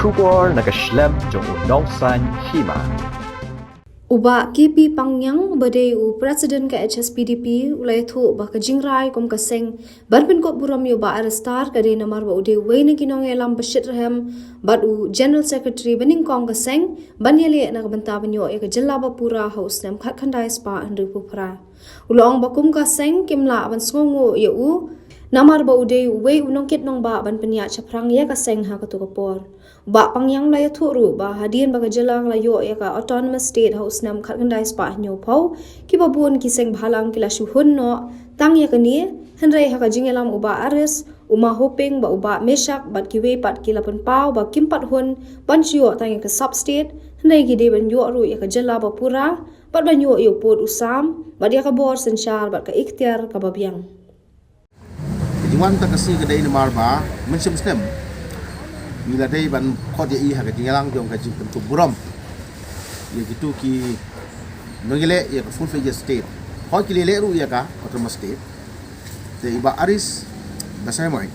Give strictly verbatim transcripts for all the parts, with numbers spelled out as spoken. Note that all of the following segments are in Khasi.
Khubor na ka shlem jong u nongsan hima. U Bah K P Pangngiang, ba dei u President ka H S P D P, u la ïathuh ba ka jingrai kum ka seng ban pynkup burom ïa u Bah Aris Star ka dei namar ba u dei uwei na ki nongïalam ba shitrhem bad u General Secretary ba nyngkong ka seng ban ïaleh na ka bynta ban ïoh ïa ka jylla ba pura ha u snem khatkhyndai spah hynriewphew phra. U la ong ba kum ka seng kim lah ban sngewnguh ïa u namar ba u dei uwei u nongkit nongbah ban pynïaid shaphrang ïa ka seng ha kato ka por. U Bah Pangngiang u la ïathuh ruh ba hadien ba ka jylla ka la ïoh ïa ka Autonomous State ha u snem khatkhyndai spah hynñiewphew, kiba bun ki seng bhalang ki la shu hun noh tang ïa kane, hynrei ha ka jingïalam u Bah Aris, u Ma Hoping bad u Bah Meshak bad kiwei pat ki la pynpaw ba kim pat hun ban shu ïoh tang ïa ka sub state, hynrei ki dei ban ïoh ruh ïa ka jylla ba pura bad ban ïoh ïa u pud u sam bad ïa ka bor synshar bad ka ikhtiar kaba biang. Ka jingwan kata ka sngi ka dei namar ba mynshem snem ngi la dei ban khot ïa i ha ka jingïalang jong ka jingpynkup burom ïa kitu ki nongïaleh ïa ka full fledged state. Hooid ki la ïaleh ruh ïa ka Autonomous State. Te i Bah Aris Basaiawmoit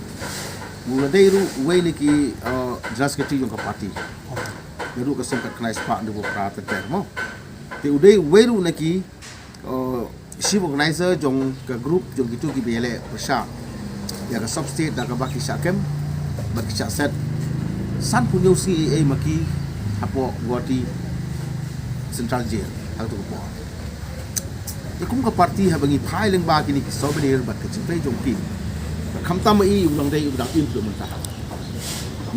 u la dei ruh uwei na ki, uh, General Secretary jong ka party. Naduh ka seng khatkhyndai spah hynriewphew phra ter ter mo. Te u dei uwei ruh na ki uh, chief organizer jong ka group jong kitu kiba ïaleh pyrshah ïa ka sub state da kaba ki shah kem bad ki shah set sanphew hynñiew sngi ei ei ma ki hapoh Guwahati Central Jail ha kato ka por. Te kum ka party haba ngi phai lyngba kine ki souvenir bad ka jingpei jong ki, ka khamtam i u nang dei u dang im ruh mynta.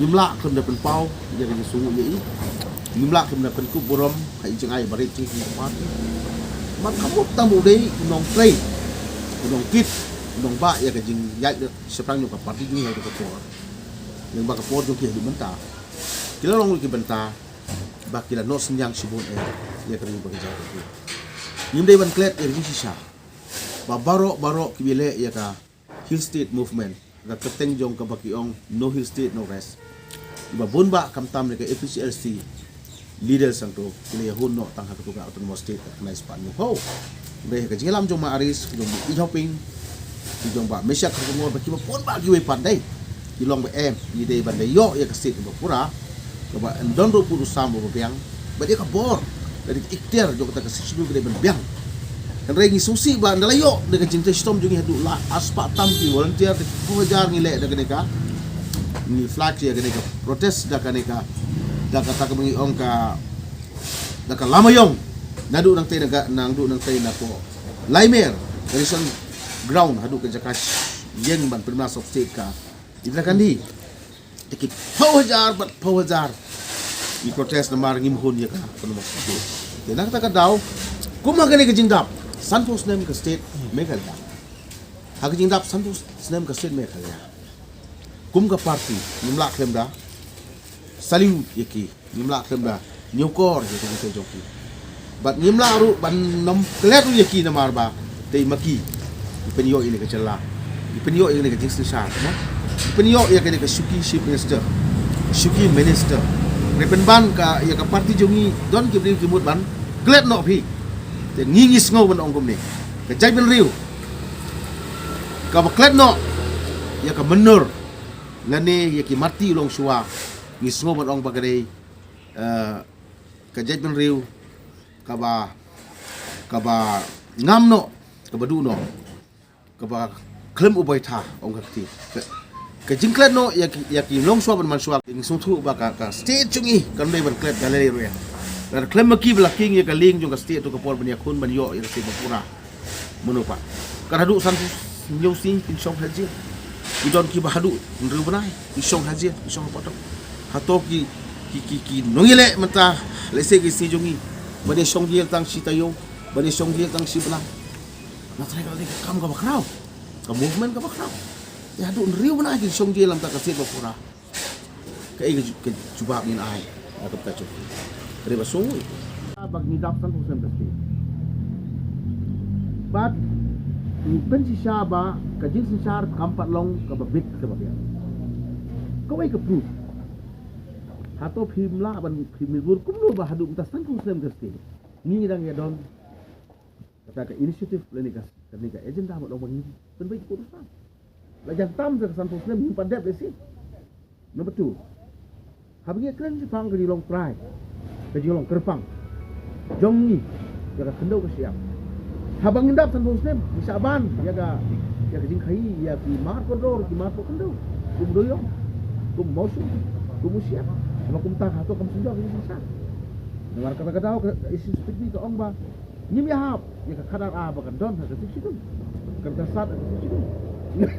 Ngim lah khlem da pynpaw ïa ka jingsngewnguh ïa i. Ngim lah khlem da pynkup burom ha i jingai ba rit jong ka party. Namar ka mut tang ba u dei u nongtrei, u nongkit, u nongbah ïa ka jingïaid shaphrang jong ka party jong ngi ha ka por, lyngba ka por jong ki haduh mynta. Ki la long ruh ki bynta ba ki la noh synñiang shibun eh ïa ka ri bad ka jaid jong ki. Ngim dei ban klet ïa ka jingshisha ba baroh baroh kiba ïaleh ïa ka Hill State Movement, ka kyrteng jong kaba ki ong No Hill State No Rest, ba bun bah khamtam ïa ka A P H L C leaders hangto ki la ïahun noh tang ha kato ka Autonomous State khatkhyndai spah hynñiewphew. Hynrei ha ka jingïalam jong Ma Aris, jong Bah Ijhoping, jong Bah Meshak Kharkongor bad kiba bun bah kiwei pat, dei ki long ba em ngi dei ban da ïoh ïa ka state ba pura, kaba yn don ruh pud u sam uba biang bad ïa ka bor, da ka ikhtiar jong kata ka sixth schedule ka dei ban biang. Hynrei ngi sngewsih ba ynda la ïoh da ka jingtrei shitom jong ngi haduh la arspah tam ki volunteer, da ki phew hajar ngi leh da kane ka, ngi flag ïa kane ka protest da kane ka, da kata kaba ngi ong ka, da ka lama ïong. Naduh nangtei na ka, naduh nangtei na ka Laimer Garrison Ground haduh ka jaka ïeng ban pynbna sub state ka Indira Gandhi. Te ki phew hajar bad phew hajar ngi protest namar ngim hun ïa ka Autonomous State. Te na kata ka daw, kum ha kane ka jingdap sanphew snem ka state Meghalaya, ha ka jingdap sanphew snem ka state Meghalaya, kum ka party ngim lah khlem da salute ïa ki, ngim lah khlem da ñiewkor ïa ka jingtrei jong ki. Bad ngim lah ruh ban nym klet ruh ïa ki namar ba dei ma ki ngi pynïoh ïa kane ka jylla, ngi pynïoh ïa kane ka jingsynshar, mo, ngi pynïoh ïa kane ka shuki chief minister, shuki minister. Hynrei pynban ka ïa ka party jong ngi don ki briew ki mut ban klet noh phi. Te ngi ngi sngew ban ong kumne, ka jaitbynriew kaba klet noh ïa ka mynnor lane ïa ki marti u longshuwa, ngi sngew ban ong ba ka dei, eh, ka jaitbynriew kaba, kaba ngam noh, kaba duh noh, kaba khlem u baitha, ong ka kti. Ka, ka jingklet noh ïa ki, ïa ki longshuwa bad manshuwa, ngi sngewthuh ba ka, ka state jong ngi kan dei ban klet da lei ruh ïa. Lada khlem ma ki ba la king ïa ka lieng jong ka state ha kato ka por ban ïakhun ban ïoh ïa ka state ba pura. Mano pat, kat haduh sanphew hynñiew sngi kin shong ha jail. Ki don kiba haduh hynriew bnai ki shong ha jail, ki shong ha patok. Hato ki, ki, ki, ki nongïaleh mynta, lehse ki sngi jong ngi, ban ïa shong jail tang shi taïew, ban ïa shong jail tang shi bnai. Nga tharai ka dei ka kam kaba khraw, ka movement kaba khraw. Te haduh hynriew bnai ki shong jail mynta ka state ba pura. Kaei ka ju-, ka jubab ngin ai, ah, ka bynta jong ki? Ka dei ba sngewsih ba ngi dap sanphew snem ka state. Bad ngi pynshisha ba ka jingsynshar kam pat long kaba bit kaba biang. Kawei ka proof. Hato phim lah ban phim mutdur kumno ba haduh mynta sanphew snem ka state, ngi dang ïa don kata ka initiative lane ka, lane ka agenda ban ong ba ngin pynbeit ka pud u sam. La jan tam sa ka sanphew snem ngim pat dep lehse. Number two. Haba ngi kren shaphang ka jinglong trai, ka jinglong kyrpang jong ngi ïa ka khyndew ka shyiap. Haba ngin dap sanphew snem, ngi shah ban ïa ka, ïa ka jingkhaïi ïa ki mar kordor, ki mar khyndew, kum u dewïong, kum u mawshun, kum u shyiap. Haba kumta hato kam shym don ka jingsynshar? Namar kata ka daw ka Asian Speak Bee ka ong ba ngim ïahap ïa ka khadar A ba kan don ha ka Sixth Schedule, kan ka sat ha ka Sixth Schedule.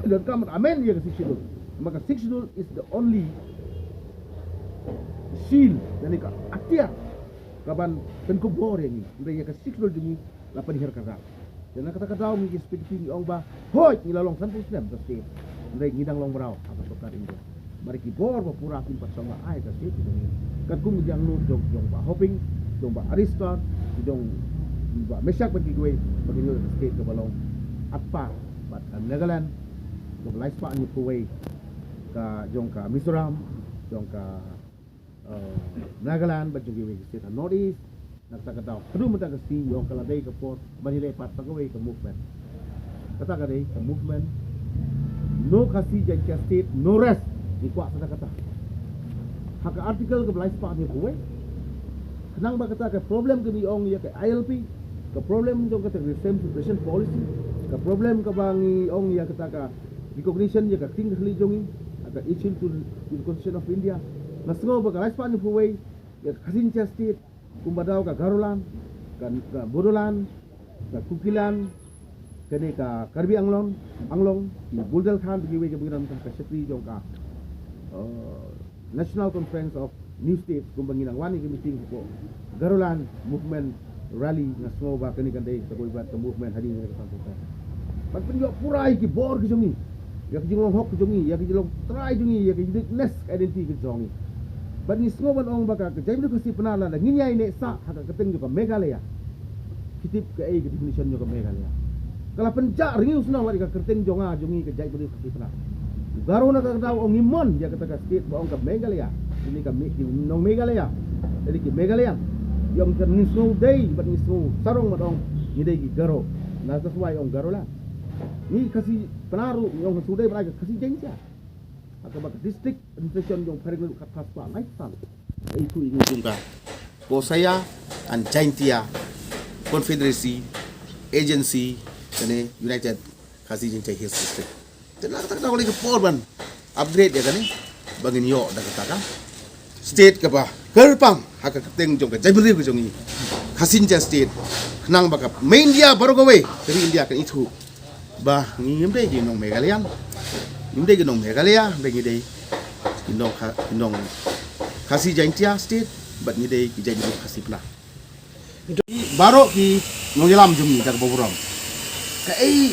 Donkam ban amend ïa ka Sixth Schedule. Namar ka Sixth Schedule is the only seal, lane ka atiar kaban pynkup bor ïa ngi. Hynrei ïa ka Sixth Schedule jong ngi la pynhiar kyrdan. Te na kata ka daw ngi Asian Speak Bee ngi ong ba hooid, ngi la long sanphew snem ka state, hynrei ngi dang long mraw ha ka sorkar India. Bad ki bor ba pura kim pat shong la ai ka state jong ngi. Katkum ki jingangnud jong, jong Bah Hoping, jong Bah Aristar, jong Bah Meshak bad kiwei, ba kin ïoh ka state kaba long at par bad ka Nagaland, kaba lai spah hynñiewphew wei ka jong ka Mizoram, jong ka uh, Nagaland bad jong kiwei ki state ha North East. Na kata ka daw haduh mynta ka sngi ngi ong ka la dei ka por ban ïaleh pat bad kawei ka movement. Kata ka dei ka movement No Khasi Jaintia State, No Rest. Ngi kwah kata kata ha ka article kaba lai spah hynñiewphew wei. Khnang ba kata ka problem kaba ngi ong ïa ka I L P, ka problem jong kata ka reservation policy, ka problem kaba ngi ong ïa kata ka recognition ïa ka ktien ka thylliej jong ngi ha ka Eighty-Seventh Constitution of India. Nga sngew ba ka lai spah hynñiewphew wei ïa ka Khasi Jaintia State, kumba daw ka Garoland, ka, ka Bodoland, ka Kukiland, kane ka Karbi Anglong, Anglong, ki Bundelkhand, kiwei kiba ngi don ha ka shatri jong ka, uh, National Conference of New States, kumba ngi nang wan ïa ka meeting hapoh Garoland Movement Rally. Nga sngew ba kane kan dei kawei pat ka movement hadien ka san. Ban pynïoh pura ïa ki bor ki jong ngi, ïa ki jinglong hok ki jong ngi, ïa ki jinglong trai jong ngi, ïa ki uniqueness, identity ki jong ngi. Bad ngi sngew ban ong ba ka, ka jaitbynriew Khasi Pnar lada ngin ïai neh sah ha ka kyrteng jong ka Meghalaya. Ki tip kaei ka definition jong ka Meghalaya? Ka la pynjah rngiew shnong wat ïa ka kyrteng jong nga jong ngi ka jaitbynriew Khasi Pnar. U Garo na kata ka daw ong ngim mon ïa kata ka state ba ong ka Meghalaya. Kine ki Me-, ki nong Meghalaya, kine ki Meghalayan. Ïa ong ka ngi sngew dei bad ngi sngew sarong bad ong ngi dei ki Garo. Na kata ka daw ong Garoland. Ngi Khasi Pnar ruh ngi ong sngew dei bad ka Khasi Jaintia. Ha kaba ka district administration jong phareng ruh khatphra spah lai san. Ka ithuh ïa ngi kum ka Kosaya and Jaintia Confederacy Agency, kane United Khasi Jaintia Hills District. Te na kata ka daw ka dei ka por ban upgrade ïa kane ba ngin ïoh da kata ka state kaba kyrpang ha ka kyrteng jong ka jaitbynriew ka jong ngi, Khasi Jaintia State. Khnang ba ka India baroh kawei, ka ri India kan ithuh ba ngi ngim dei ki nong Meghalayan, ngim dei ki nong Meghalaya, hynrei ngi dei ki nong Kha-, ki nong Khasi Jaintia State bad ngi dei ki jaitbynriew Khasi Pnar. Baroh ki nongïalam jong ngi da kaba burom, kaei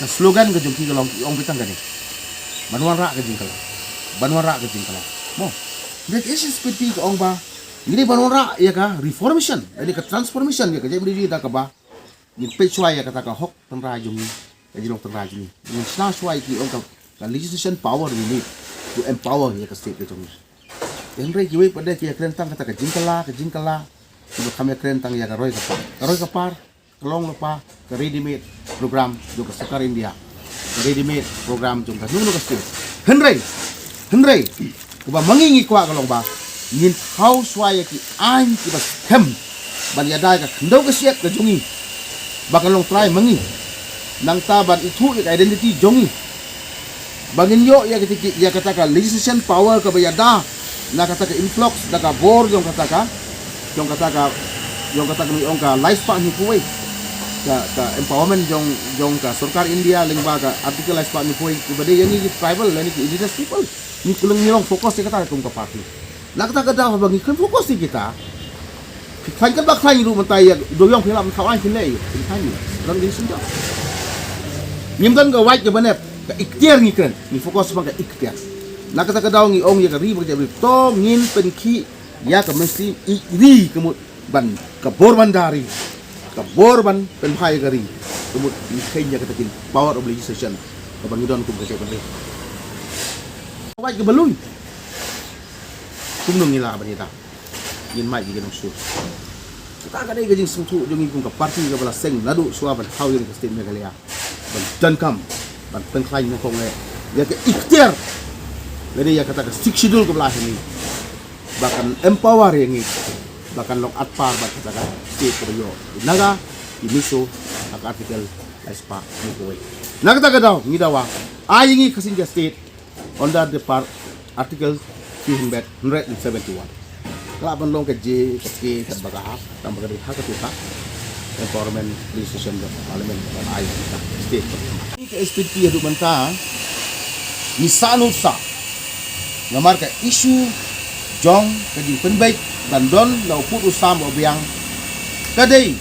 ka slogan ka jong ki ka long, ki ong beit tang kane: ban wanrah ka jingkylla, ban wanrah ka jingkylla. Mo, da ka Asian Speak Bee ka ong ba ngi dei ban wanrah ïa ka reformation, ïa ka transformation ïa ka jaitbynriew da kaba ngin peit shuwa ïa kata ka hok tynrai jong ngi, ka jinglong tynrai jong ngi. Ngin shna shuwa ïa ki ong ka, ka legislation power we need to empower ïa ka state ka jong ngi. Hynrei kiwei pat de ki ïakren tang kata ka jingkylla, ka jingkylla. Kiba kham ïakren tang ïa ka roi ka par, ka roi ka par ka long lypa ka ready made program jong ka sorkar India, ka ready made program jong kano kano ka state. Hynrei, hynrei kaba ma ngi ngi kwah ka long ba ngin thaw shuwa ïa ki aiñ kiba skhem ban ïada ïa ka khyndew ka shyiap ka jong ngi ba kan long trai ma ngi, nangta ban ithuh ïa ka identity jong ngi, ba ngin ïoh ïa kata ki, ïa kata ka legislation power kaba ïada na kata ka influx da ka bor jong kata ka, jong kata ka, jong kata kaba ngi ong ka lai spah hynñiewphew wei, ka, ka empowerment jong, jong ka sorkar India lyngba ka article lai spah hynñiewphew wei, kaba dei ïa ngi ki tribal lane ki indigenous people. Ngi khlem, ngi long focus ïa kata kum ka party. Na kata ka daw haba ngi khlem focus ïa kita, phi khlaiñ katba khlaiñ ruh mynta ïa u dewïong phi lah ban thaw aiñ phin leh ïa u, phin khlaiñ ïa u, ym don ka jingsynjor. Ngim don ka wait kaba nep, ka iktiar ngi kren, ngi focus shaphang ka iktiar. Na kata ka daw ngi ong ïa ka ri bad ka jaitbynriew, to ngin pynkhih ïa ka mynsiem ïeit ri, ka mut ban, ka bor ban da ri, ka bor ban pynbha ïa ka ri, ka mut ngi kheiñ ïa kata ka power of legislation kaba ngi don kum ka jaitbynriew. Wait kaba lui, kumno ngi lah ban ïada? Ngin mad ïa ki nongshun. Kata ka dei ka jingsngewthuh jong ngi kum ka party kaba la seng naduh shuwa ban thaw ïa ka state Meghalaya, ban donkam ban pynkhlaiñ nyngkong eh ïa ka iktiar lane ïa kata ka Sixth Schedule kaba la ai ha ngi. ba kan empower ïa ngi ba kan long at par bad ka jaka state kaba ïoh i Naga, i Mizo ha ka Article lai spah hynriew wei. Na kata ka daw ngi dawa ai ïa ngi ka Sindh state under the par Article three hundred, hundred and seventy-one. Ka lah ban long ka J, ka K, katba ka hap, tang ba ka dei ha ka tu ka empowerment legislation jong parliament ban ai ka state. Ka S P P P haduh mynta ngi sahnud sah namar ka issue jong ka jingpynbeit ban don la u pud u sam u biang ka dei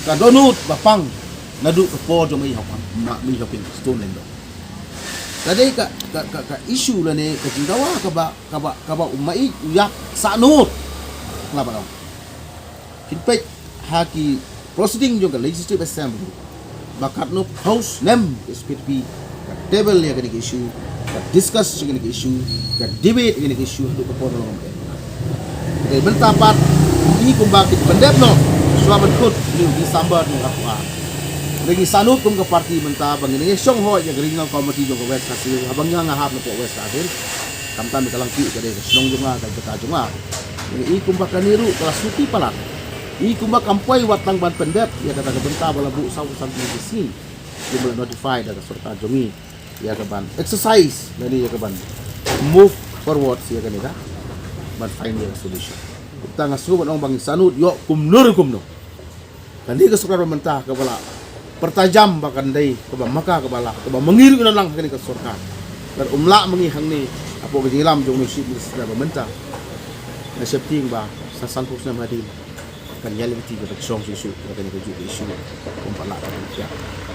ka dohnud ba pang naduh ka por jong Mei Hoping, Mei Hoping Stone Lyngdoh. Ka dei ka, ka, ka, ka issue lane ka jingdawa kaba, kaba, kaba u Maieit u Ïap sahnud. Nga ba ong, kin peit ha ki proceeding jong ka Legislative Assembly ba katno phew snem ka S P P P ka table ïa kane ka issue, ka discuss ïa kane ka issue, ka debate ïa kane ka issue haduh ka por long. Te mynta pat ngi kumba ki pyndep noh shuwa ban kut ni u December ni u hap. Ngi sahnud kum ka party mynta ba ngi ngi shong hoi ïa ka regional committee jong ka West Khasi Hills haba ngi nga hap na ka West Khasi Hills. Khamtam ka Langpih ka dei ka shnong jong nga, ka jaka jong nga. Ngi kumba kane ruh ka la suki palat. Ngi kumba kam poi wat tang ban pyndep ïa kata ka bynta ba la buh saw san ki sien. Ki ba la notify da ka sorkar jong ngi ïa ka ban exercise lane ïa ka ban move forward ïa kane ka ban find ïa ka solution. Kumta nga sngew ban ong ba ngi sahnud ïoh kumno re kumno. Kane ka sorkar ba mynta kaba la pyrta jam ba kan dei kaba maka kaba la kaba ma ngi ruh ngi la lang ha kane ka sorkar. Lada um lah ma ngi hangne hapoh ka jingïalam jong u Chief Minister ba mynta, nga sheptieng ba sa sanphew snem hadien kan ïaid lynti kaba shong shuh shuh kaba kane ka juh ka issue kum pat lah ban pynïaid.